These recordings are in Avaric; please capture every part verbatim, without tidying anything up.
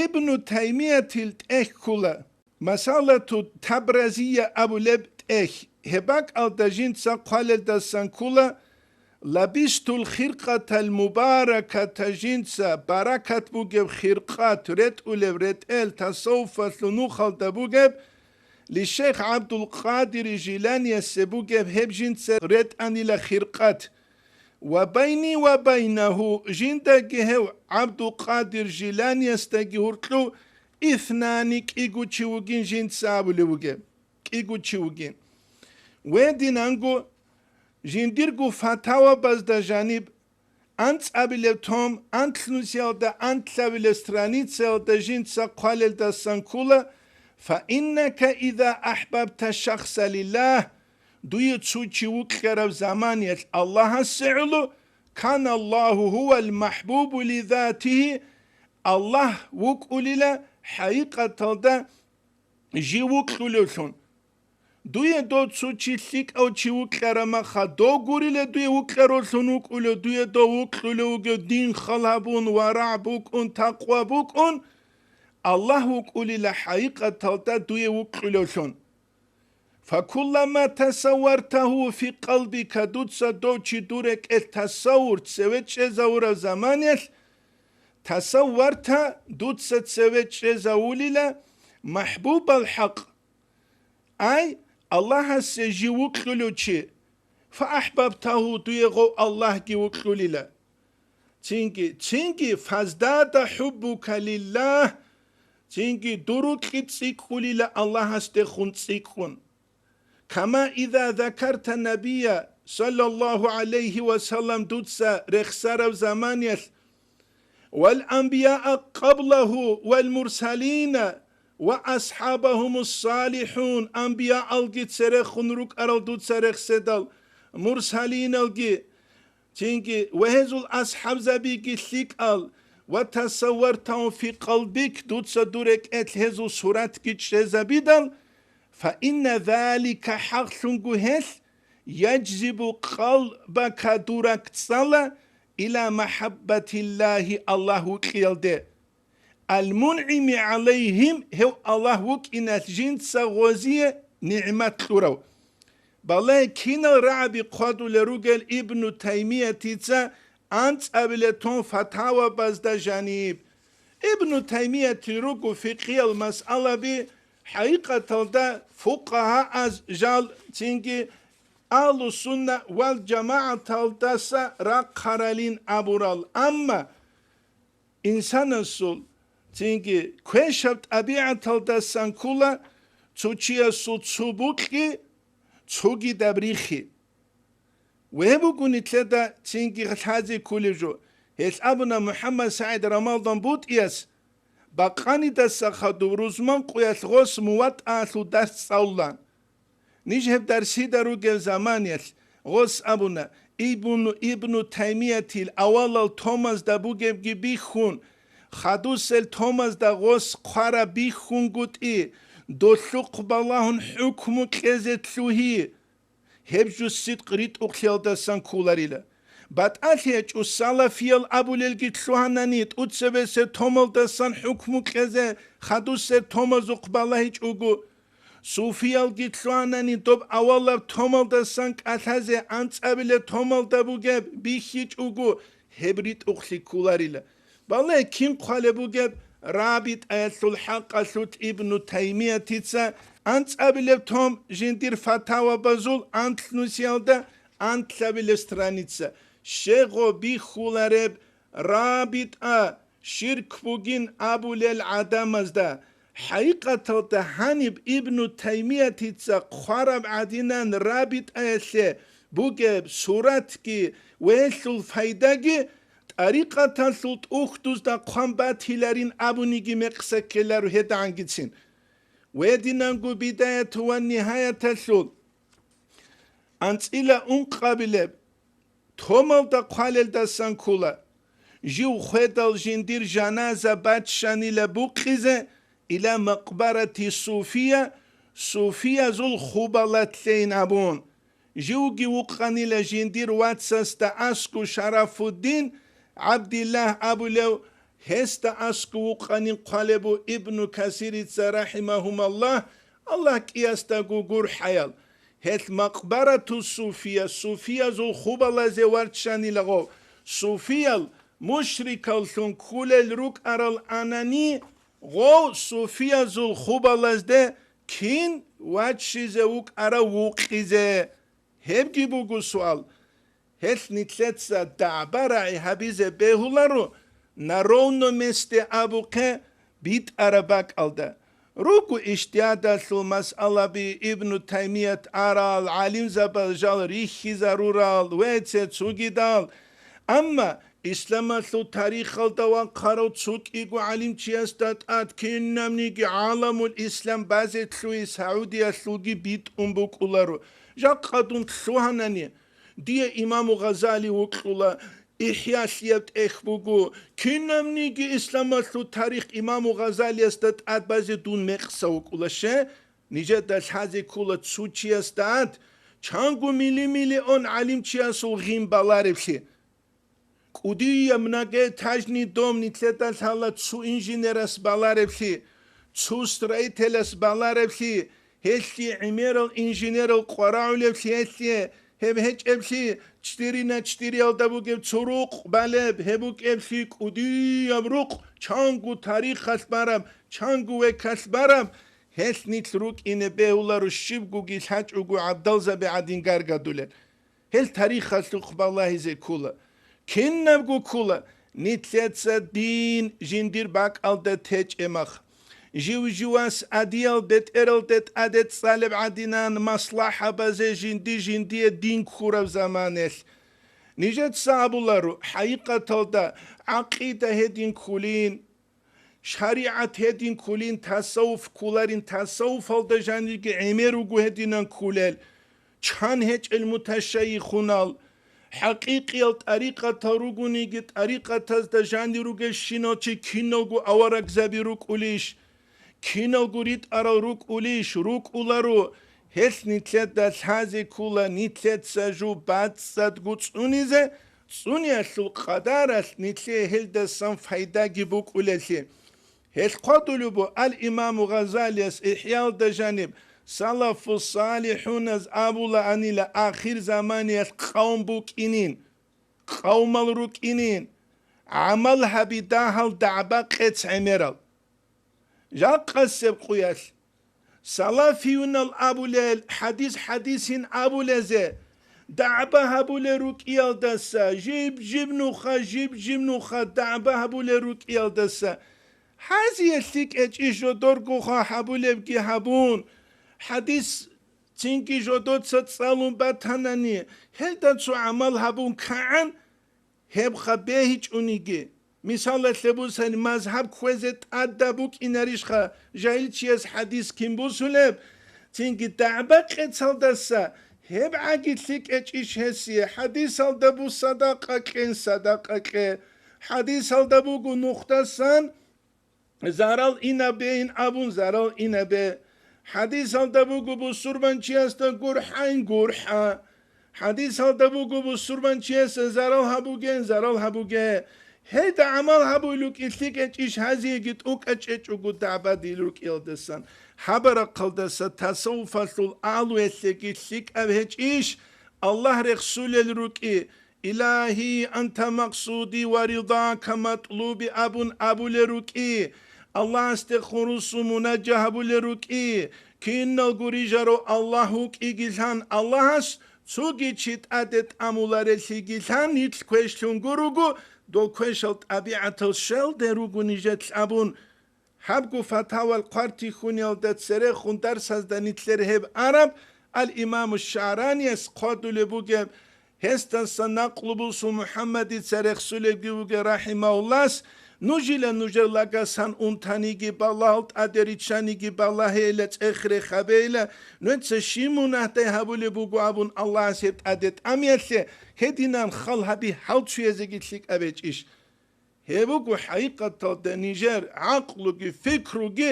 Ибну Таймиятил тӀехь ккула, Масалату Табразия абулеб тӀехь, гьеб бакӀалда жинца хъвалелдасан ккула, лабистул хиркъатал мубараката, жинца баракат бугеб хиркъат ретӀулеб ретӀел тасаввуфалъул нухалда бугеб, лишейх ГӀабдул-Къадири Жиланиясе бугеб гьеб жинца ретӀанила хиркъат. Ва байни ва байнагьу, жиндаги гьев ГӀабдул-Къадир Жиланиясдаги гьуркьув итнани, кӀиго чи вугин жинца абулев вугеб, кӀиго чи вугин. Гьединанго жиндирго фатавабазда жаниб анцӀабилеб том, анлънусиялда анлъабилеб страницаялда жинца хъвалелдасан ккула: «Фа иннака иза ахӀбабта шахса лиллагь», дуе цо чи вукьараб заманиялъ Аллагьасе гӀоло, «кана Аллагьу гьувал махӀбубу лизатигьи», Аллагь вукӀулила хӀакъикъаталда жив вукьулевлъун. Дуе дов цо чи лъикӀав чи вукьараб маха, дов гурила дуе вукьаруллъун вукӀулев, дуе дов вукьулев вугев дин хал гьабун, варагӀ букӀун, такъва букӀун, Аллагь вукӀулила хӀакъикъаталда дуе вукьулевлъун. Факуллама тасаввартагьу фи къалбика, дуца дов чи дур рекӀелъ тасаввур, цеве чӀезавураб заманиялъ, тасавварта, дуца цеве чӀезавулила, махӀбубал хӀакъ, ай, Аллагьасе жив вукьулев чи, фа ахӀбабтагьу, дуе гъов Аллагьги вукьулила. Цинги, цинги, фаздада хӀуббука лиллагь, цинги дур рокьи цӀикӀкӀулила Аллагьасдехун цӀикӀкӀун. Кама иза закарта набия, саллаллагьу гӀалайгьи ва саллам, дуца рехсараб заманиялъ, вал анбияа къаблагьу вал мурсалина ва асхӀабагьумус салихӀун, анбияалги церехун рукӀарал дуца рехседал, мурсалиналги, цинги ва гьезул асхӀабзабиги лъикӀал, ва тасаввартагьум фи къалбик, дуца дур рекӀелъ гьезул суратги чӀезабидал, фа инна залика, хӀакълъунго гьелъ, яжзибу къалбака, дур ракӀ цӀала, ила махӀаббатиллагьи, Аллагь вукьиялде. Ал-МунгӀими гӀалайгьим, гьев Аллагь вукӀиналъ жинца гъозие нигӀмат кьурав. Балай кинал рагӀаби хъвадулел ругел Ибну Таймиятица анцӀабилеб тун фатавабазда жаниб. Ибну Таймиятил руго фикъиял масъалаби, хӀакъикъаталда фукъагьааз жал цинги Агьлу-сунна вал жамагӀаталдаса рахъаралин абурал, амма инсанасул, цинги квешаб тӀабигӀаталдасан ккула цо чиясул цо букьи, цогидаб рихи. Ве буго нилъеда цинги лъазе кколев жо, гьелъ абуна МухӀаммад СагӀид Рамалдан БутӀияс, бакъанидаса хадуб рузман къуялъ гъос МуватӀаалъул дарс цӀалула. Ниж гьеб дарсида ругеб заманиялъ гъос абуна, Ибну, Ибну Таймиятил авалал томазда бугебги бихьун, хадусел томазда гъос хъвараб бихьунгутӀи, долъухъ балагьун хӀукму кьезе лъугьи. Гьеб жо сидкъ ритӀухълъиялдасан кколарила. БатӀалъи гьечӀо, салафиял абулелги лъугьанани, тӀуцебесеб томалдасан хӀукму кьезе хадусеб томазухъ балагьичӀого. Суфиялги лъугьанани, доб авалаб томалдасан кӀалъазе анцӀабилеб томалда бугеб бихьичӀого, гьеб ритӀухълъи кколарила. Бале, кин хъвалеб бугеб РабитӀаялъул хӀакъалъулъ Ибну Таймиятица анцӀабилеб том жиндир фатавабазул анлънусиялда анлъабилеб страница, щегъо бихьулареб РабитӀа ширк бугин абулел гӀадамазда. ХӀакъикъаталда гьаниб Ибну Таймиятица хъвараб гӀадинан РабитӀаялъе бугеб суратги ва гьелъул пайдаги тӀарикъаталъул тӀухьдузда хъван батиларин абуниги мекъса ккеларо гьедагӀангицин. Гьединанго Бидаяту ва Нигьаяталъул анцӀила ункъабилеб томалда хъвалелдасан ккола, жив хведал жиндир жаназа баччанила букъизе ила макъбарати суфия, суфиязул хубалатлъейин абун. Живги вукъанила жиндир вацасда аскӀу Шарафуддин ГӀабдиллагь абулев Гьесда аскӀов вукъанин хъвалеб буго Ибну Касирица, рахӀимагьумаллагь, Аллагь кӀиясдаго гурхӀаял. Гьелъ макъбарату суфия, суфиязул хубалазе ваччанила гъов. Суфиял мушрикаллъун кколел рукӀарал анани, гъов суфиязул хубалазде кин ваччизе вукӀарав вукъизе? Гьебги буго суал. Гьелъ нилъеца дагӀба-рагӀи гьабизе бегьуларо, на ровном месте абухъе, битӀараб бакӀалда. Руго ижтигьадалъул масъалаби Ибну Таймият арал, гӀалимзабаз жал рихьизарурал ва цо-цогидал. Амма исламалъул тарихалда вахъарав цо кӀиго гӀалимчиясда тӀад кинабниги гӀаламул ислам базе лъугьи Саудиялъулги битӀун букӀуларо. Жакъа дун лъугьанани, дие имаму Гъазали вукьула, ИхӀялъияб тӀехь буго, кинабниги исламалъул тарих имаму Гъазалиясда тӀад базе дун мекъса вукӀула. Ще, нижеда лъазе ккола цо чиясда тӀад, чанго мили-миллион гӀалимчиясул гъин балареблъи. КӀудияб многоэтажный дом нилъеда лъала цо инженерас балареблъи, цо строителас балареблъи, гьелъие гӀемерал инженерал къварагӀулеблъи, гьелъие гьеб гьечӀеблъи, четыре на четыреялда бугеб цо рукъ балеб, гьеб букӀеблъи кӀудияб рукъ, чанго тарихалъ бараб, чанго векалъ бараб, гьелъ нилъ рукӀине бегьуларо щибгоги лъачӀого гӀабдалзаби гӀадин гаргадулел. Гьел тарихалъухъ балагьизе ккола. Кинабго ккола, нилъеца дин жиндир бакӀалда течӀеб мах. Жив-живас гӀадиял бетӀералде тӀаде цӀалеб гӀадинан маслахӀабазе жинди-жиндие дин ккураб заманалъ. Нижеца абуларо, хӀакъикъаталда гӀакъида гьедин кколин, шаригӀат гьедин кколин, тасаввуф кколарин, тасаввуфалда жанирги гӀемер руго гьединан кколел, чан гьечӀел муташайихунал, хӀакъикъиял тӀарикъатал ругониги, тӀарикъатазда жанир ругелщинал чи киналго аварагзаби рукӀулищ, киналго ритӀарал рукӀулищ, рукӀуларо, гьелъ нилъеда лъазе ккола, нилъеца жо бацӀцӀадго цӀунизе, цӀуниялъул къадаралъ нилъее гьелдасан пайдаги букӀулелъи. Гьелъ хъвадулеб буго ал-Имаму Гъазалияс ИхӀялда жаниб, салафу-салихӀуназ абулаанила ахир заманиялъ къавм букӀинин, къавмал рукӀинин, гӀамал гьаби дагьал дагӀба къец гӀемерал. Жакъасеб къуялъ салафиюнал абулел, хӀадис хӀадисин абулезе, дагӀба гьабулел рукӀиялдаса, жиб-жиб нуха, жиб-жиб нуха дагӀба гьабулел рукӀиялдаса, гьазие лъикӀ гьечӀищ жодоргоха гьабулебги гьабун, хӀадис цинги жодоца цӀалун батанани, гьелда цо гӀамал гьабун кагӀан, гьебха бегьичӀониги, мисалалъе бусани, мазгьаб кквезе тӀадаб букӀинарищха жагьилчияс хӀадис кин бусулеб? Цинги дагӀба къецалдаса гьеб гӀаги лъикӀ гьечӀищ гьесие, хӀадисалда буго садакъа кьен, садакъа кье. ХӀадисалда буго нухдасан зарал инабейин абун, зарал инабе. ХӀадисалда буго бусурбанчиясда гурхӀайин, гурхӀа. ХӀадисалда буго бусурбанчиясда зарал гьабугейин, зарал гьабуге. Гьелда гӀамал гьабуй лукӀи лъикӀ гьечӀищ гьазиеги тӀукӀа чӀечӀого дагӀбадил рукӀиялдасан. Хабарахъалдаса тасаввуфалъул агьлуялъеги лъикӀаб гьечӀищ Аллагь рехсулел рукӀи, «Илагьи, анта макъсуди ва ридака матлуби», абун абулел рукӀи, Аллагьасдехун русу мунажа гьабулел рукӀи, киналго рижарав Аллагь вукӀигилан, Аллагьас цоги чи тӀаде тӀамулареллъигилан нилъ квешлъунго руго, дол квешал тӀабигӀатал щалде руго нижелъ абун, гьабго фатавал хъвартихьуниялда церехун дарсазда нилъер гьеб араб ал-Имаму ШагӀранияс хъвадулеб бугеб, гьесдаса накълу бусул МухӀаммадица рехсулебги бугеб рахӀимагьуллас, нужила нужер лагасан унтаниги балагьал тӀаде риччаниги балагьейила цӀех-рех гьабейила, нуца щиб мунагьдай гьабулеб буго абун Аллагьас гьеб тӀаде тӀамиялъе, гьединан хал гьаби гьал чуязеги лъикӀаб гьечӀищ. Гьеб буго хӀакъикъаталда нижер гӀакълуги фикруги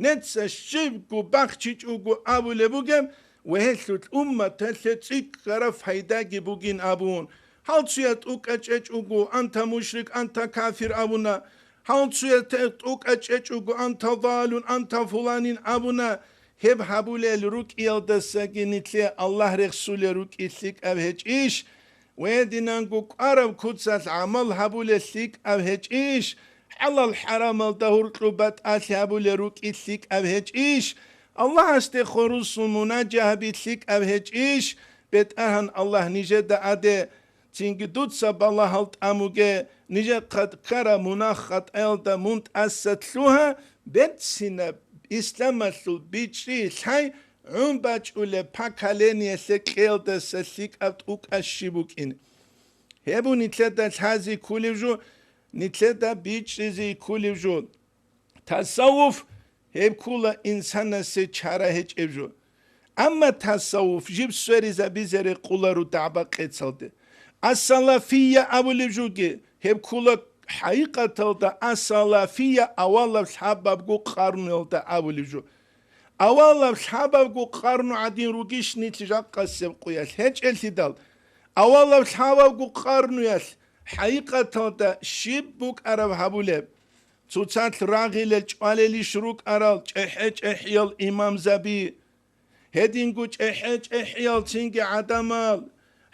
неца щибго бахчичӀого абулеб бугеб ва гьелъул умматалъе цӀикӀкӀараб пайдаги бугин абун. Гьал чияс тӀукӀа чӀечӀого, анта мушрик, анта кафир абуна. Гьал цуял те-, тӀукӀа чӀечӀого, «Анта залун, анта фуланин» абуна, гьеб гьабулел рукӀиялдасаги нилъе Аллагь рехсулел рукӀи лъикӀаб гьечӀищ? Гьединанго кӀвараб куцалъ гӀамал гьабулел лъикӀаб гьечӀищ? ХӀалал-хӀарамалда гьуркьу батӀалъи гьабулел рукӀи лъикӀаб гьечӀищ? Аллагьасдехун русул мунажа гьаби лъикӀаб гьечӀищ? БетӀергьан Аллагь нижеда аде, цинги дуца балагьал тӀамуге, нижехъа ккара мунагь-хатӀаялда мун тӀаса лъугьа, берцинаб исламалъул бичӀчӀи лъай гӀун бачӀулеб поколениялъе кьеялдаса лъикӀаб тӀукӀа щиб букӀин. Гьеб нилъеда лъази ккулев жо, нилъеда бичӀчӀизе ккулев жо. Тасаввуф гьеб ккула инсанасе чара гьечӀеб жо. Амма тасаввуф жиб сверизабизе рекъоларо дагӀба-къецалде. Ас-салафия абулеб жоги, гьеб ккула хӀакъикъаталда ас-салафия авалаб лъабабго къарнуялда абулеб жо. Авалаб лъабабго къарну гӀадин ругищ нилъ жакъасеб къуялъ гьечӀелъидал, авалаб лъабабго къарнуялъ хӀакъикъаталда щиб букӀараб гьабулеб? Цоцалъ рагъилел чӀвалелищ рукӀарал чӀехӀе-чӀехӀиял имамзаби, гьединго чӀехӀе-чӀехӀиял цинги гӀадамал?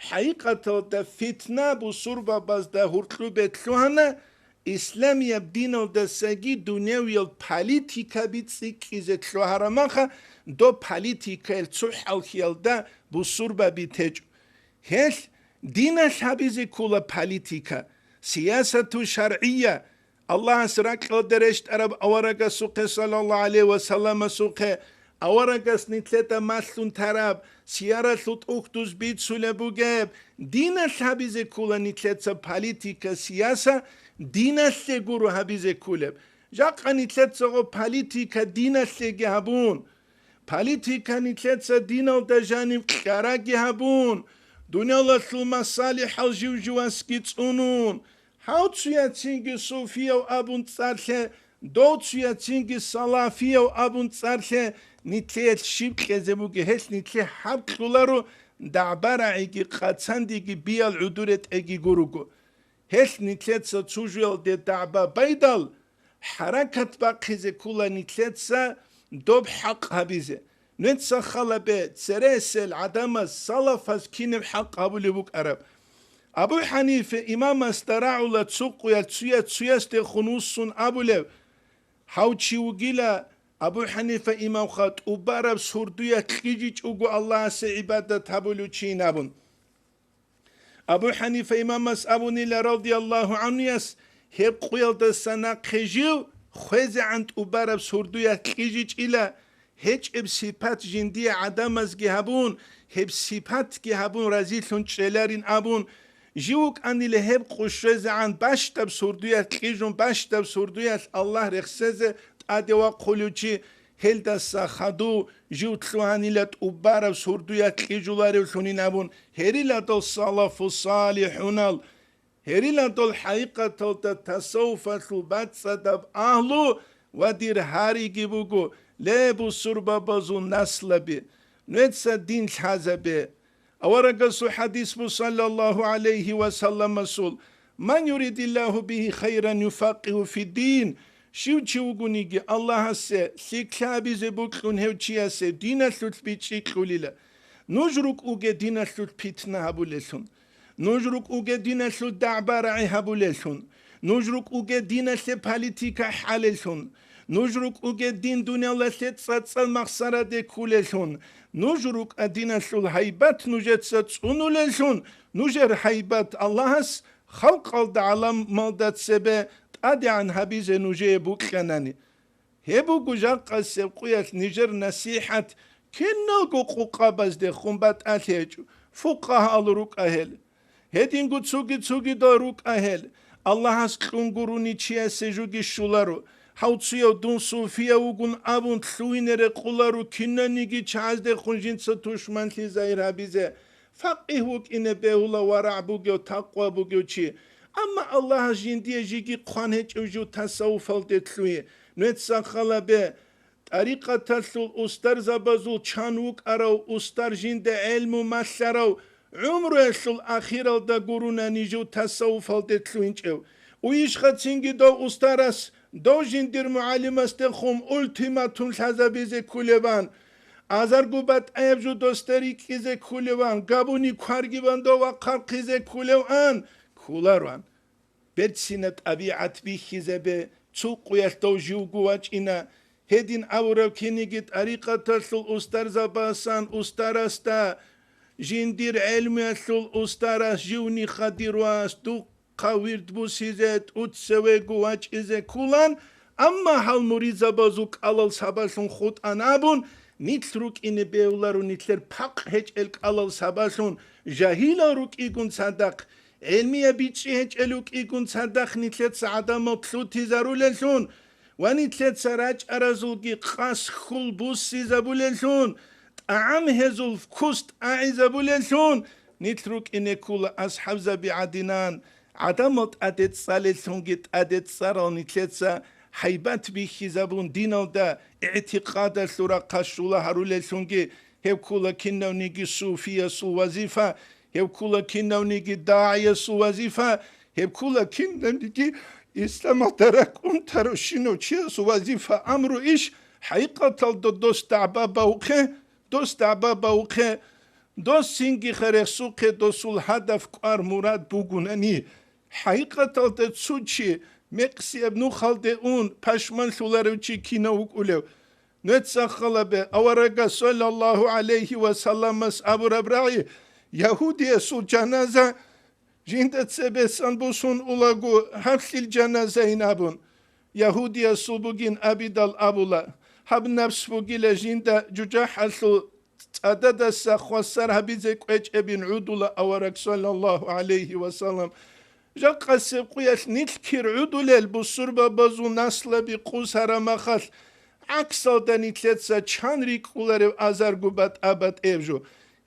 ХӀакъикъаталда фитна бусурбабазда гьуркьубе лъугьана, исламияб диналдасаги дуневиял политикаби цӀикӀкӀизе лъугьарамаха, доб политикаялъ цо хӀалхьиялда бусурбаби течӀо. Гьелъ диналъ гьабизе ккола политика, сиясату шаргӀия, Аллагьас ракьалда рещтӀараб аварагасухъе, саллаллагьу гӀалайгьи ва салламасухъе, аварагас нилъеда малъун тараб сияралъул тӀухьдуз бицулеб бугеб, диналъ гьабизе ккола нилъеца политика, сияса диналъе гуро гьабизе кколеб. Жакъа нилъецаго политика диналъеги гьабун, политика нилъеца диналда жанив кьараги гьабун, дуниялалъул масалихӀал жив-живасги цӀунун, гьав цуяцинги суфияв абун цӀарлъе, дов цуяцинги салафияв абун цӀарлъе, нилъеялъ щиб кьезе бугеб, гьелъ нилъе гьаб кьоларо, дагӀба-рагӀиги къацандеги биял гӀодоре тӀеги гуруго. Гьелъ нилъеца цо жуялде дагӀба байдал, хӀаракат бахъизе ккола нилъеца доб хӀакъ гьабизе. Нуца халабе, цересел гӀадамаз, салафаз кинаб хӀакъ гьабулеб букӀараб? Абу ХӀанифа имамасда рагӀула цо къуялъ цуя-, цуясдехун вуссун абулев: «Гьав чи вугила, Абу ХӀанифа имамха, тӀубараб сурдуялъ кьижичӀого Аллагьасе гӀибадат гьабулев чи», – абун. Абу ХӀанифа имамас абунила, радияллагьу гӀанхуяс, гьеб къуялдаса нахъе жив хвезегӀан тӀубараб сурдуялъ кьижичӀила, гьечӀеб сипат жиндие гӀадамазги гьабун, гьеб сипатги гьабун разилъун чӀеларин абун, жив вукӀанила гьеб къу щвезегӀан бащдаб сурдуялъ кьижун, бащдаб сурдуялъ Аллагь рехсезе тӀаде вахъулев чи, гьелдаса хадув жив лъугьанила тӀубараб сурдуялъ кьижуларевлъунин абун, гьериладал салафу салихӀунал, гьериладал хӀакъикъаталда тасаввуфалъул бацӀцӀадаб агьлу ва дир гьариги буго, ле, бусурбабазул наслаби, нуца дин лъазабе. Аварагасул хӀадис буго, саллаллагьу гӀалайгьи ва салламасул: «Ман юридиллагьу бигьи хайран юфаккигьу фиддин». Щив чи вугониги, Аллагьасе лъикӀлъи гьабизе бокьун гьев чиясе диналъулъ бичӀчӀи кьолила. Нуж рукӀуге диналъулъ питна гьабулеллъун. Нуж рукӀуге диналъул дагӀба-рагӀи гьабулеллъун. Нуж рукӀуге диналъе политика хӀалеллъун. Нуж рукӀуге дин дуниялалъе цӀацӀал махсараде ккулеллъун. Нуж рукӀа диналъул гьайбат нужеца цӀунулеллъун, нужер гьайбат Аллагьас халкъалда гӀаламалда цебе тӀадегӀан гьабизе нужее букьанани. Гьеб буго жакъасеб къуялъ нижер насихӀат киналго къукъабаздехун батӀалъи гьечӀо, фукъагьал рукӀа гьел. Гьединго цоги-цогидал рукӀа гьел, Аллагьас кьун гурони чиясе жоги щоларо, гьав цуяв дун суфияв вугун абун лъугьине рекъоларо кинаниги чагӀаздехун жинца тушманлъи загьир гьабизе, факъигь вукӀине бегьула варагӀ бугев, такъва бугев чи. Амма Аллагьас жиндие жеги хъван гьечӀев жив тасаввуфалде лъугьи, нуца халабе, тӀарикъаталъул устарзабазул чан вукӀарав устар жинда гӀелму малъарав, гӀумруялъул ахиралда гуруна нижев тасаввуфалде лъугьинчӀев. Уйищха цинги дов устарас, дов жиндир мугӀалимасдехун ультиматум лъазабизе ккулеван, азарго батӀаяб жо досда рикӀкӀизе ккулеван, габуни кваргиван дов вахъархъизе ккулеван, ккулароан. Берцинаб тӀабигӀат бихьизабе, цо къуялъ дов живго вачӀина. Гьедин абураб киниги тӀарикъаталъул устарзабасан устарасда, жиндир гӀелмуялъул устарас живниха дир вас, духъа вирд бусизе тӀуцевего вачӀизе ккулан, амма гьал муридзабазул кӀалал сабаблъун хутӀан абун, нилъ рукӀине бегьуларо нилъер пакъ гьечӀел кӀалал сабаблъун, жагьилал рукӀигун цадахъ, гӀелмияб бичӀчӀи гьечӀел рукӀигун цадахъ нилъеца гӀадамал лъутизарулеллъун ва нилъеца рачӀаразулги къас хьул буссизабулеллъун, тӀагӀам гьезул вкус тӀагӀизабулеллъун, нилъ рукӀине ккула асхӀабзаби гӀадинан, гӀадамал тӀаде цӀалеллъунги тӀаде цӀарал нилъеца гьайбат бихьизабун диналда, игӀтикъадалъул рахъалъ щула гьарулеллъунги, гьеб ккула кинавниги суфиясул вазифа, гьеб ккула кинавниги дагӀиясул вазифа, гьеб ккула кинавниги исламалда ракӀ унтарав щинав чиясул вазифа, амру иш, хӀакъикъаталда дос дагӀба бавухъе, дос дагӀба бавухъе, дос цинги херехсухъе досул гьадаф кӀвар мурад бугунани. ХӀакъикъаталда цо чи мекъсияб нухалде ун пашманлъуларев чи кинав вукӀулев? Нуеца халабе, аварагас саллаллагьу гӀалайгьи ва салламас абураб рагӀи, ягьудиясул жаназа жинда цебесан бусун улаго, гьаблъил жаназайин абун, ягьудиясул бугин абидал абула, гьаб напс бугила жинда жужахӀалъул цӀададаса хвасар гьабизе кӀвечӀебин гӀудула авараг саллаллагьу гӀалайгьи ва саллам. Жакъасеб къуялъ нилъ кир гӀудулел бусурбабазул наслаби къусара махалъ, гӀаксалда нилъеца чан рикӀкӀуларев азарго батӀа-батӀеб жо.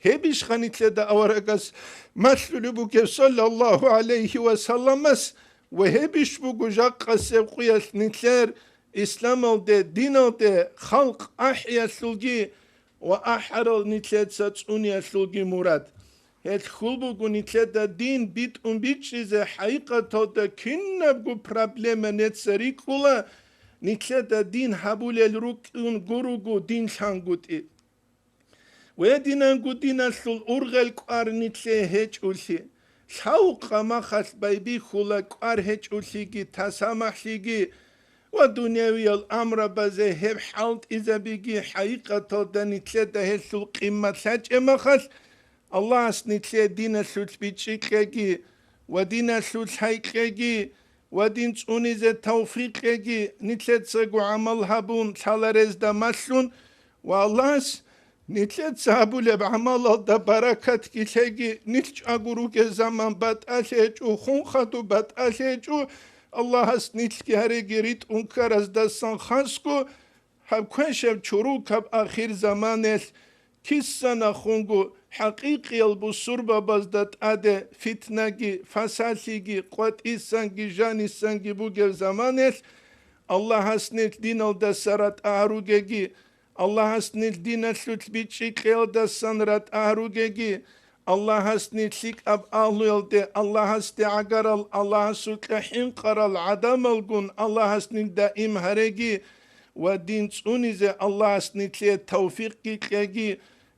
Гьебищха нилъеда аварагас малъулеб бугеб саллаллагьу гӀалайгьи ва салламас, ва гьебищ буго жакъасеб къуялъ нилъер исламалде, диналде, халкъ ахӀиялъулги ва ахӀарал нилъеца цӀуниялъулги мурад. Гьелъ хьул буго нилъеда дин битӀун бичӀчӀизе, хӀакъикъаталда кинабго проблема неца рикӀкӀула, нилъеда дин гьабулел рукӀун гуруго дин лъангутӀи. Гьединанго диналъул ургъел кӀвар нилъее гьечӀолъи, лъавукъа махалъ байбихьула кӀвар гьечӀолъиги тасамахлъиги ва дунявиял амрабазе гьеб хӀалтӀизабиги, хӀакъикъаталда нилъеда гьелъул къиммат лъачӀеб махалъ, Аллагьас нилъее диналъулъ бичӀчӀи кьеги ва диналъулъ лъай кьеги ва дин цӀунизе тавфикъ кьеги, нилъецаго гӀамал гьабун лъаларезда малъун ва Аллагьас нилъеца гьабулеб гӀамалалда баракатги лъеги, нилъ чӀаго ругел заман батӀалъи гьечӀо, хун хадуб батӀалъи гьечӀо, Аллагьас нилъги гьареги ритӀун ккараздасан хасго, гьаб квешаб чорокаб ахирзаманалъ киса нахунго хӀакъикъиял бусурбабазда тӀаде фитнаги, фасалъиги, къватӀисанги, жанисанги бугеб заманалъ, Аллагьас нилъ диналдаса ратӀа гьаругеги, Аллагьас нилъ диналъулъ бичӀчӀи кьеялдасан ратӀа гьаругеги, Аллагьас нилъ лъикӀаб агьлуялде, Аллагьасде гӀагарал, Аллагьасукьа хӀинкъарал гӀадамалгун Аллагьас нилъ даим гьареги ва дин цӀунизе Аллагьас нилъее тавфикъги кьеги.